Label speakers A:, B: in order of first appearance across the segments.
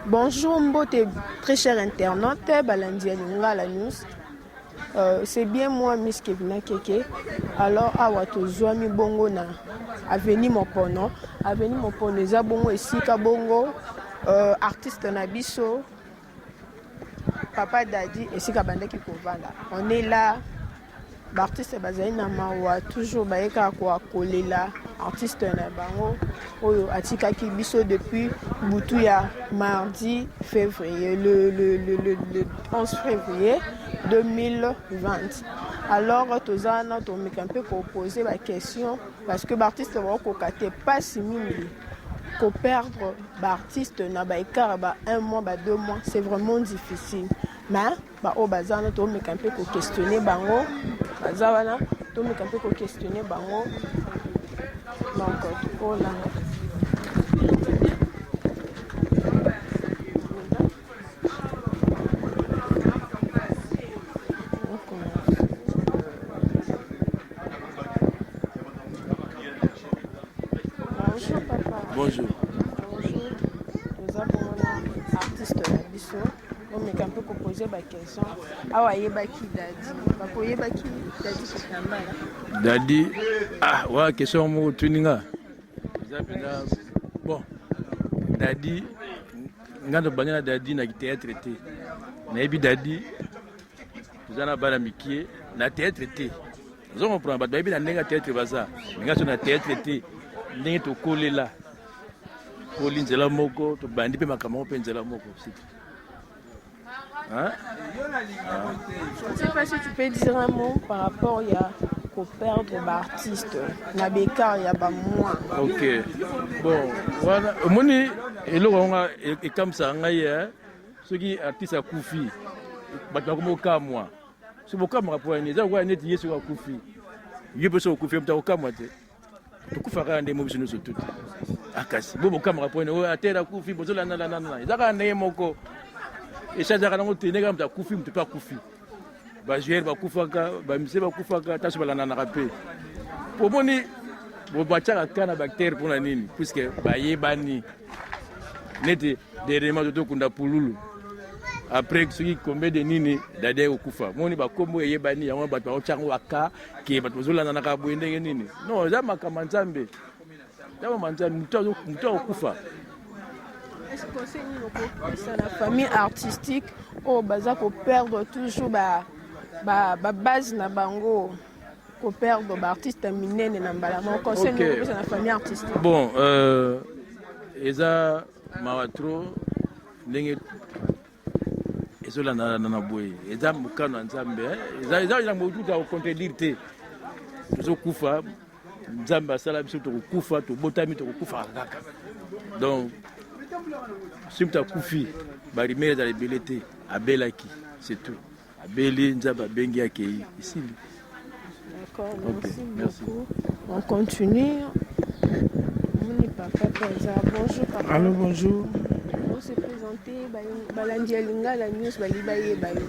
A: Bonjour mbote très cher internaute balandi ya Lingala News. Euh, c'est bien moi Miss Kevina Keke. Alors awa tozwami bongo na avenue Mopono. Avenue Mopono eza bongo esika bongo euh, artiste na biso Papa Dadi esika abandaki kovanda. On est là Ba artiste bazali na mawa toujours baye kaka ko kolela artiste na bango oyo atikaki biso depuis butu ya mardi février le 11 février 2020. Alors toza wana tomeka mpe kopose ba question parce que ba artiste bakokoka te, mpasi mingi koperdre ba artiste na ba écart ba 1 mois, ba 2 mois, c'est vraiment difficile. Mais baoyo baza wana, tomeka mpe koquestionne bango. Baza wana, tomeka mpe koquestionne bango. Donc tokolanda. Bonjour papa.
B: Bonjour.
A: Bonjour. Toza komona artiste na biso, omeka mpe kopose ba question. Awa ayebaki Dadi, bakoyebaki Dadi Kitambala?
B: Dadi, ah, wana question moko otuni nga eza mpenza bon. Dadi, nga tobandi na Dadi na théâtre te. Nayebi Dadi, toza na bana mike na théâtre te. Ozo comprendre, bato bayebi na ndenge ya théâtre baza, me nga so na théâtre te. Ndenge tokolela koli nzela moko, tobandi mpe makambo yango mpe nzela moko, c'est tout. Hein?
A: Je ne sais pas si tu peux dire un mot par rapport ya koperdre baartiste na ba écart ya ba mois.
B: Ok, bon, wana omoni eloko yango ekambisaka ngai eh, soki artiste akufi, bato bakomi kokamwa. So bokamwaka mpo nini? Eza lokola neti ye soki akufi, yo mpe soki okufi, moto akokamwa te. Tokufaka kaka ndenge mo biso nyonso tuti akasi bo bokamwaka mpo nini? Oyo atere akufi, bozolandalandana, eza kaka ndenge moko, echangeaka nango te. Ndenge moto akufi, moto mpe akufi. Ba joueur bakufaka, bamise bakufaka, taso balandanaka mpe. Po omoni batiaka ka na bactere mpona nini? Puisque bayebani neti dernièrement totokunda Pululu, après soki combien de nini, Dadi akokufa. Moni bakombo eyebani yango, bato bakotiaka yango baka ke bato bazolandanaka boye ndenge nini? Non, eza makambo ya Nzambe, eza makambo ya Nzambe. Moto akokufa.
A: Est-ce conseil nini okopesa na famille artistique oyo baza koperdre toujours ba base na bango, koperdre baartiste minene na mbala moko? Conseil nini okopesa na famille artistique?
B: Bon, eza mawa trop ndenge ezolandana na boye. Eza mokano ya Nzambe, eza yango tuta kocontredire te. Tozokufa, Nzambe asala biso tokokufa, tobotami tokokufaka kaka. Donc soki moto akufi, barumeur ezala ebele te. Abelaki, c'est tout. Abeli, Nzambe abengi, akei, esili.
A: D'accord, merci, okay, merci beaucoup. On continue. Moni papa Penza. Bonjour papa.
C: Allô, bonjour.
A: On se présenter, balandi ya Lingala News bali bayeba yo.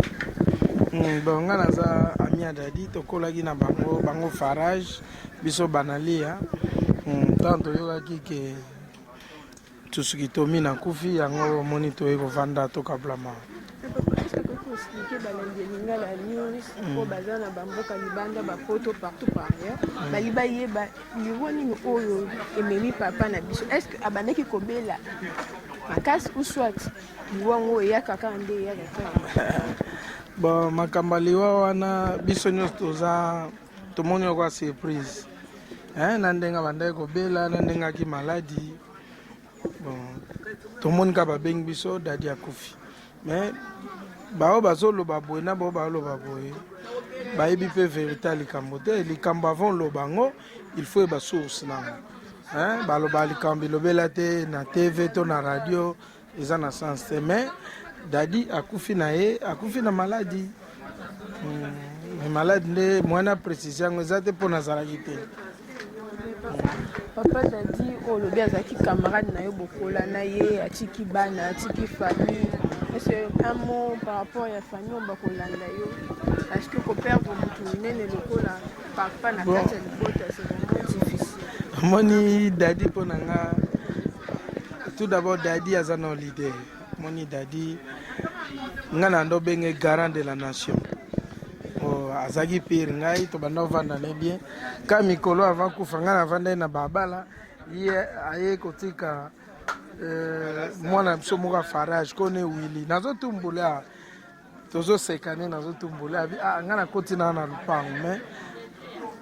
C: Bon, nga naza ami ya Dadi, tokolaki na bango, bango Farage, biso banalia. Ntango toyokaki ke Tusuki Tomi nakufi, yango omoni toye kovanda tokablama.
A: Expliquer balandi ya Lingala News oyo baza na bamboka libanda, bapoto, partout par ailleurs, bali bayeba liwa nini oyo ememi papa na biso. Est ce que abandaki kobela makasi ou soit liwa yango eyaka kaka nde eyaka kaka?
C: Bon, makambo ya liwa wana, biso nyonso toza tomoni lokola surprise, na ndenge abandaki kobela, na ndenge aki maladi. Bon, tomoni kaka babengi biso Dadi akufi. Mais bao bazoloba boye na bao baoloba boye, bayebi mpe vérité ya likambo te. Likambo, avant oloba yango, il faut yeba source nango. Baloba likambo elobela te na TV to na radio, eza na sens te. Mais Dadi akufi na ye, akufi na maladi. Mais maladi nde mwana précision yango eza te mpo nazalaki te.
A: Papa Dadi oyo olobi azalaki camarade na yo, bokola na ye, atiki bana, atiki famille. Est-ce un mot par rapport ya famille oyo bakolanda yo? Parce que koperdre motu monene lokola papa na kati ya libota, c'est vraiment difficile.
C: Omoni Dadi, mpo na nga, tout d'abord Dadi aza na leader. Moni Dadi nga na ndo benge garant de la nation. Oh, azaki pire ngai tobanda ovanda ne bien ka mikolo avant kufa ngai navandai na babala ye aye kotika euh, mwana biso moko ya farage kone wili nazotumbula tozoseka nde nazotumbola abi ah, ngai nakoti naa na lupango mais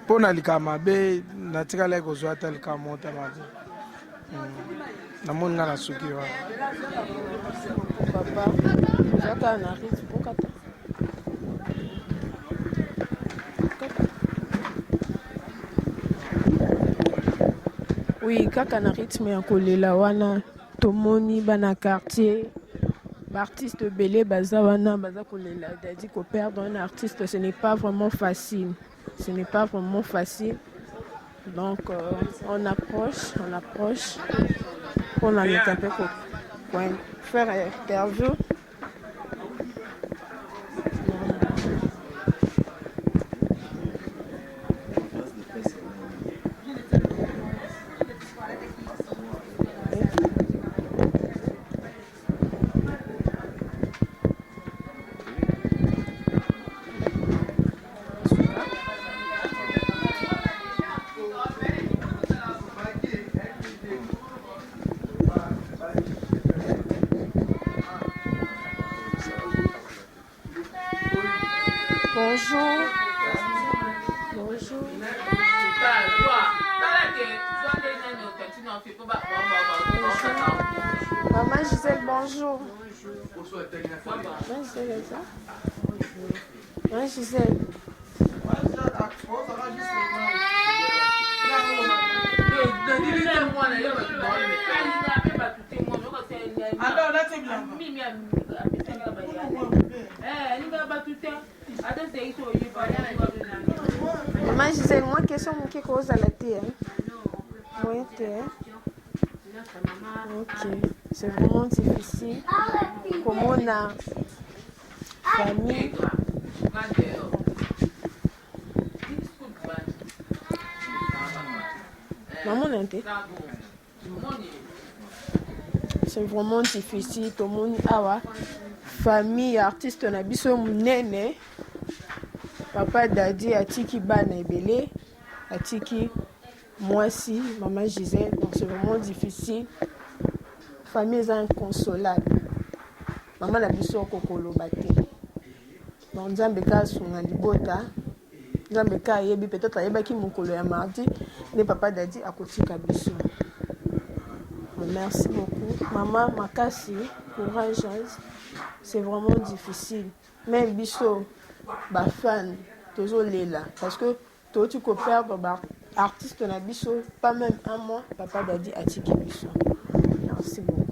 C: mpo na likambo mabe natikalaki kozwa ata likambo moko te mabe namoni ngai nasuki wana.
A: Papa, oza kaka na rythme okata. Oui, kaka na rythme ya kolela wana tomoni bana quartier baartiste ebele baza wana baza kolela dadi koperdre un artiste, ce n'est pas vraiment facile, ce n'est pas vraiment facile. Donc on approche, on approche mpona meka mpe faire interview. Bonjour. Bonjour. Maman Gisèle, bonjour. Maman Gisèle, est ça? Maman Gisèle. Maman Gisèle, moi question moke kozala te hein. Moyen te hein. Ok, c'est vraiment difficile. Komona famille namona te, c'est vraiment difficile. Tomoni awa famille ya artiste na biso monene papa Dadi atiki bana ebele, atiki mwasi mama Gisèle. Donc c'est vraiment difficile, famille eza inconsolable. Mama na biso okokoloba te. Donc Nzambe ka asunga libota, Nzambe ka ayebi. Peut-être ayebaki mokolo ya mardi nde papa Dadi akotika biso. Merci beaucoup mama makasi, courageuse. C'est vraiment difficile, même biso bafan tozolela parce que touti koperdre baartiste na biso, pas même un mois papa Dadi atiki biso. Merci beaucoup.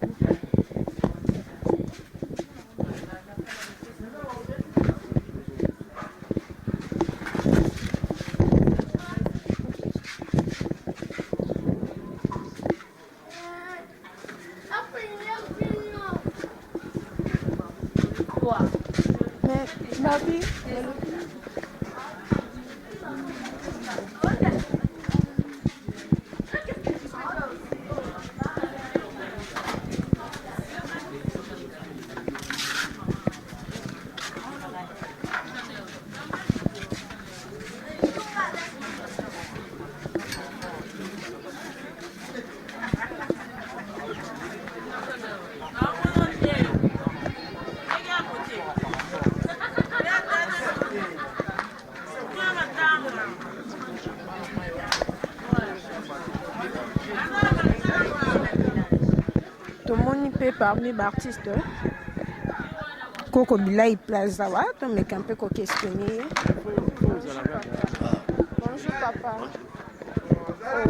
A: Mais Babi, tomoni mpe parmi baartiste Koko Bilai Plaza wa tomeka mpe koquestionne ye. Bonjour papa.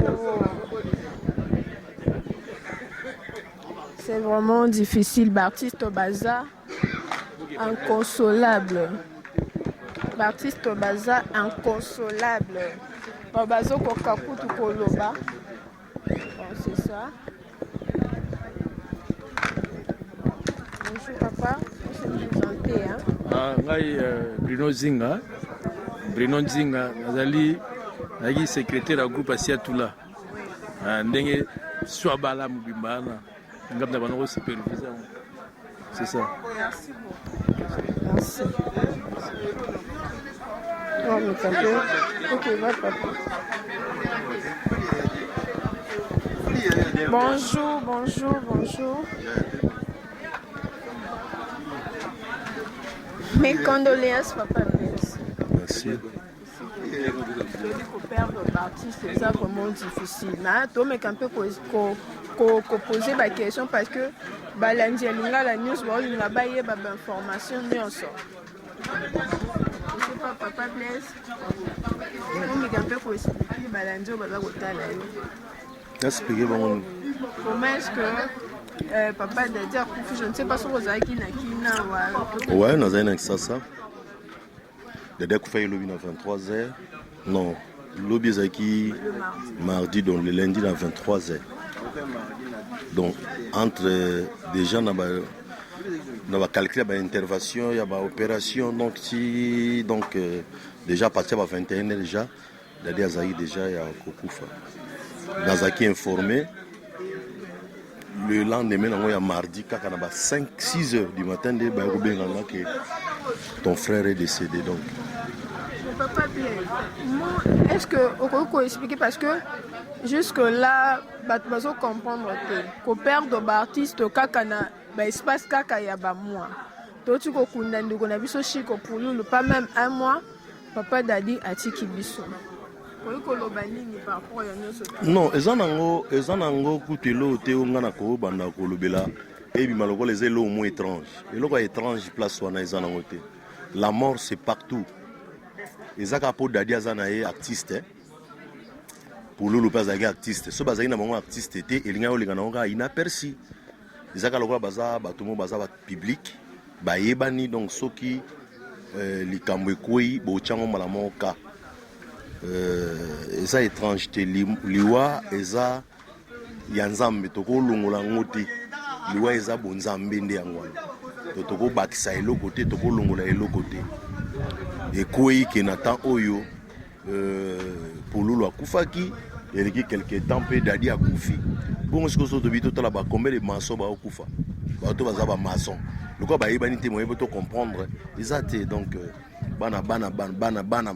A: Oh. C'est vraiment difficile, baartiste baza inconsolable, baartiste baza inconsolable. Bon, bazokoka kutu koloba. Bon, c'est ça. Bonjour papa, on se présenter hein.
B: Ah, ngai Bruno Zinga, Bruno Nzinga, nazali nazalaki secrétaire ya groupe Asiatula. Ah, ndenge swabala mobimba wana ngai na bango supervise yango. C'est ça.
A: Merci beaucoup. Merci. Oh, mais Ok, va papa. Bonjour, bonjour, bonjour. Mes condoléances, papa. Merci.
D: Merci.
A: Koperdre baartiste eza vraiment difficile, mais tomeka mpe kopose baquestion parce que balandi ya Lingala News baolinga bayeba bainformation nyonso. Pas papa Blaise, omeka mpe koexpliquer balandi oyo baza kotala yo.
D: Naexpliquer bango?
A: Comment est-ce que papa Dadi akufi? Je ne sais pas soki ozalaki na kina wa.
D: Ouais, nazali na Kisasa. Dadi akufaki lobi na 23 heures. Non, lobi ezalaki mardi, donc le lundi na 23 heures. Donc entre déjà na ba na bacalcul ya baintervention, ya baopération, donc ti donc déjà à partir ya ba 21 heures déjà Dadi azalaki déjà ya kokufa. Nazalaki informé le lendemain nango ya mardi, kaka na ba 5 6 heures du matin nde baya kobenga nga ke ton frère est décédé, donc.
A: Papa Blaise, moi, est-ce que okoki koexpliquer, parce que jusque là bato bazocomprendre te, koperdre baartiste kaka na baespace kaka ya bamois? Toti kokunda ndeko na biso Chiko Pululu, pas même un mois, papa Dadi atiki biso. Okoki koloba nini par rapport ya nyonso?
D: Non, eza nango kutu eloko te oyo nga na kobanda kolobela ebima lokola eza eloko mo étrange. Eloko ya étrange place wana eza nango te. La mort, c'est partout. Eza kaka mpo Dadi aza na ye artiste, Pululu mpe azalaki artiste. So bazalaki na bango artiste te, elingaki olinga nango kaka inaperçu. Eza kaka lokola baza bato mo baza bapublic, bayebani. Donc soki likambo ekwei, botyango mbala moko ka eza étrange te. Liwa eza ya Nzambe, tokolongola yango te. Liwa eza bonzambe nde yango wana. To tokobakisa eloko te, tokolongola eloko te. Ekwei ke na temps oyo Pululu akufaki, eleki quelque temps mpe Dadi akufi. Bongo sikoyo so tobi totala bacombien de maçon baokufa, bato baza bamaçon lokola bayebani te, moyebi to comprendre eza te. Donc bana bana bana bana bana.